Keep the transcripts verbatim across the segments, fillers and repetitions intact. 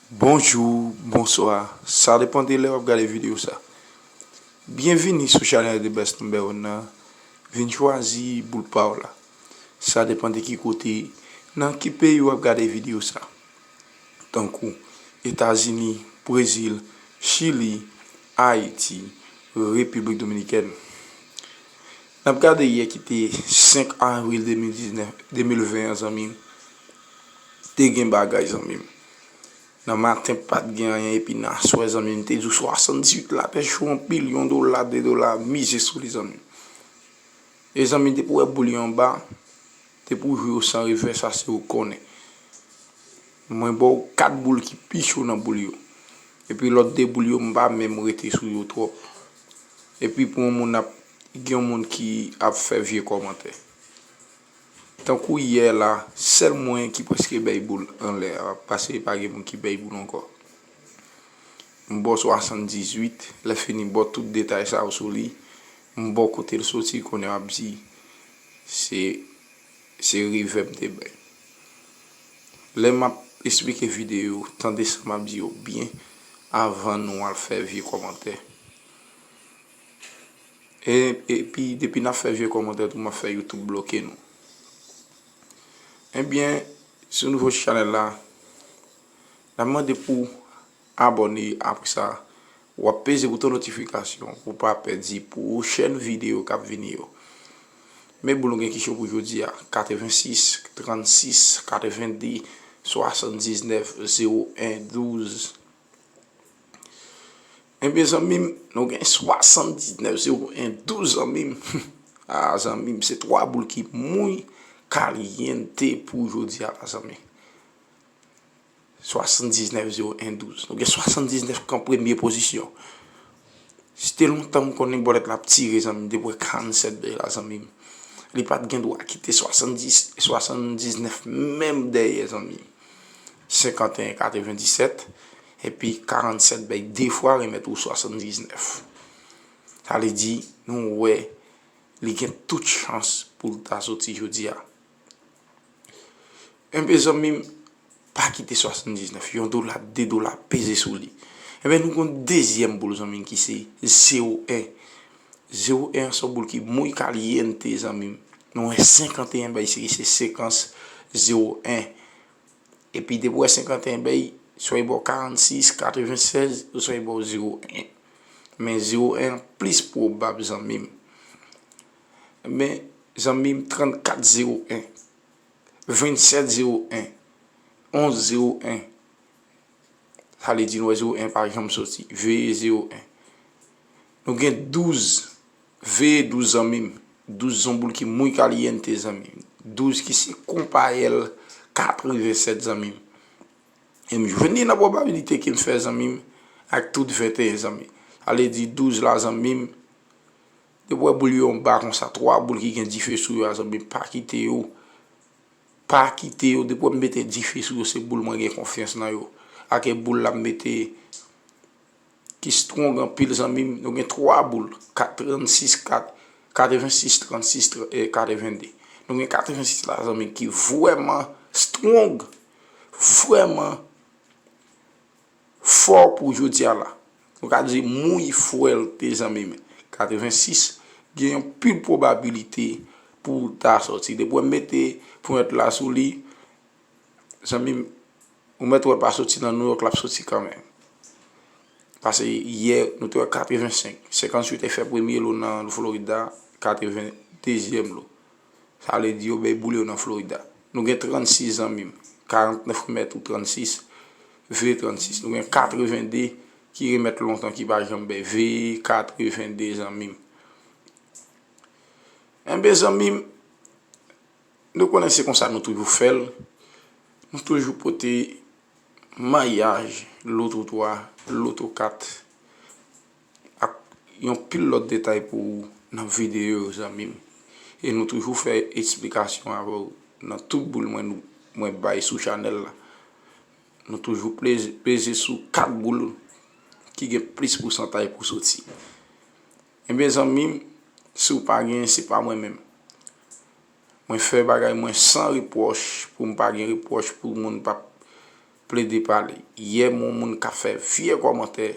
Bonjou, bonswa, sa depann de lè w ap gade videyo sa. Byenvini sou chanèl The Best Number One nan. Vin chwazi boul pa w la. Sa depann de ki kote, nan ki peyi w ap gade videyo sa. Tankou Etazini, Brezil, Chili, Ayiti, Repiblik Dominikèn. N ap gade yè ki te senk avril de mil diznèf, de mil ven an, zanmi m. Te gen bagay, zanmi m. Nan maten, pa t gen anyen, epi nan aswè, zanmi m, te di w swasanndizuit la, te cho anpil, yon dola, de dola, mize sou li, zanmi m. E zanmi m, depi w wè boul yo anba, depi w jwe yo san revè, sa se ou konnen. Mwen ba w kat boul ki pi cho nan boul yo. Epi lòt de boul yo, m pa menm rete sou yo twòp. Epi pou yon moun ap, gen yon moun ki ap fè vye kòmantè. Tankou yè la, sèl mwen ki prèske bay boul anlè a, paske pa gen moun ki bay boul ankò. M ba w swasanndizuit, lè fini ba w tout detay sa yo sou li, m ba w kote l soti, kounye a w ap di, se, se revè m te bay. Lè m ap esplike videyo, tande sa m ap di yo byen, avan nou al fè vye kòmantè. E, epi, depi n ap fè vye kòmantè tou, m ap fè YouTube bloke nou. Ebyen, si w nouvo sou chanèl la, n ap mande pou w abòne, apre sa, w ap peze bouton notifikasyon pou w pa pèdi pwochèn videyo k ap vini yo. Men boul nou gen ki cho pou jodi a, katrevensis, trannsis, katrevende, swasanndiznèf, zewo en, douz. Ebyen, zanmi m, nou gen swasanndiznèf zewo en douz, zanmi m. Ah, zanmi m, se twa boul ki muy caliente pou jodi a la, zanmi. Swasanndiznèf zewo en douz. Nou gen swasanndiznèf kan premye pozisyon. Si te lontan m konnen bòlèt la ap tire, zanmi m, depi w wè karannsèt bèy la, zanmi m. Li pa t gen dwa kite swasanndis, swasanndiznèf menm dèyè, zanmi m. Senkanteyen katrevendisèt, epi karannsèt bay de fwa remèt ou swasanndiznèf. Sa vle di, nou wè, li gen tout chans pou l ta soti jodi a. Enben, zanmi m, pa kite swasanndiznèf, yon dola, de dola, peze sou li. Enben, nou gen yon dezyèm boul, zanmi m, ki se zewo en. Zewo en an se yon boul ki muy caliente, zanmi m. Nou wè senkanteyen bay, se, se sekans zewo en. Epi depi w wè senkanteyen bay, swa li ba w karannsis, katrevensèz, oswa li ba w zewo en. Men zewo en an plis pwobab, zanmi m. Men, zanmi m, trannkat zewo en, vennsèt zewo en, onz zewo en. Sa vle di nou wè zewo en pa janm soti. Veye zewo en. Nou gen douz. Veye douz, zanmi m. Douz se yon boul ki muy caliente, zanmi m. Douz ki se konpayèl katrevensèt, zanmi m. E m jwenn li nan pwobabilite ke m fè, zanmi m, ak tout venteyen, zanmi. Sa vle di douz la, zanmi m, depi w wè boul yo anba konsa, twa boul ki gen dife sou yo a, zanmi m, pa kite yo. Pa kite yo, depi w wè m mete dife sou yo, se boul mwen gen konfyans nan yo. Ak e boul la m mete ki strong anpil, zanmi m. Nou gen twa boul, kat, trannsis, kat, katrevensis, trannsis, tr-, e, katrevende. Nou gen katrevensis la, zanmi m, ki vrèman strong, vrèman fò pou jodi a la. Nou ka di muy fuerte, zanmi m. Katrevensis, gen yon pil pwobabilite pou l ta soti. Depi w mete pwent la sou li, zanmi m, ou mèt wè l pa soti nan Nouyòk, l ap soti kanmenm. Paske yè, nou te wè katrevensenk, senkantuit te fè premye lo nan Florida, katreven dezyèm lo. Sa vle di yo bay boul yo nan Florida. Nou gen trannsis, zanmi m. Karantnèf remèt ou trannsis, veye trannsis. Nou gen katrevende ki remèt lontan, ki pa janm bay, veye katrevende, zanmi m. Enben, zanmi m, nou konnen se konsa nou toujou fè l. Nou toujou pote mayaj, loto twa, loto kat, ak yon pil lòt detay pou ou nan videyo yo, zanmi m. E nou toujou fè eksplikasyon avè w nan tout boul mwen, nou, mwen bay sou chanèl la. Nou toujou pleze, peze sou kat boul ki gen plis pousantay pou soti. Ebyen, zanmi m, si w pa genyen, se pa mwen menm. Mwen fè bagay mwen san repwòch, pou m pa gen repwòch, pou moun p ap plede pale. Yè m wè yon moun k ap fè vye kòmantè,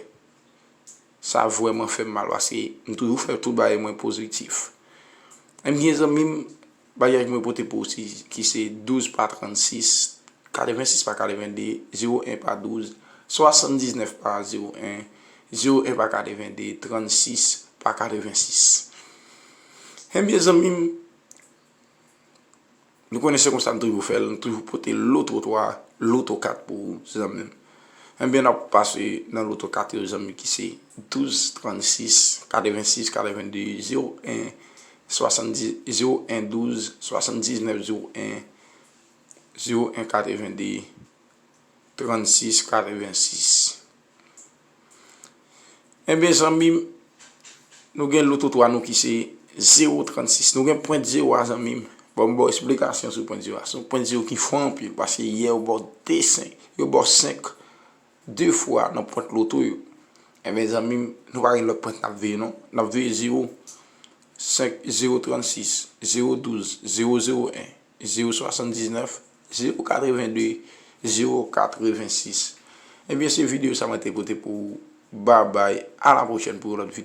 sa vrèman fè m mal, paske m toujou fè tout bagay mwen pozitif. Ebyen, zanmi m, bagay mwen pote pou ou ki se douz pa trannsis, katrevensis pa katrevende, zewo en pa douz, swasanndiznèf pa zewo en, zewo en pa katrevende, trannsis pa katrevensis. Ebyen, zanmi m, nou konnen se konsa m toujou fè l, m toujou pote loto twa, loto kat pou ou, zanmi m. Ebyen, n ap pase nan loto kat yo, zanmi, ki se douz, trannsis, katrevensis, katrevende, zewo en, swasanndis, zewo en douz, swasanndiznèf, zewo en, zewo en katrevende, trannsis, katrevensis. Ebyen, zanmi m, nou gen loto twa nou ki se zewo trannsis. Nou gen pwent zewo a, zanmi m. Bon, m ba w esplikasyon sou pwent zewo a. Se yon pwent zewo ki fò anpil, paske yè yo ba w de senk. Yo ba w senk de fwa nan pwent loto yo. Ebyen, zanmi m, nou pa gen lòt pwent n ap veye, non. N ap veye zewo, senk, zewo trannsis, zewo douz, zewo zewo en, zewo swasanndiznèf, zewo katrevende, zewo katrevensis. Ebyen, se videyo sa mwen te pote pou ou. Babay, a la pwochèn pou yon lòt videyo.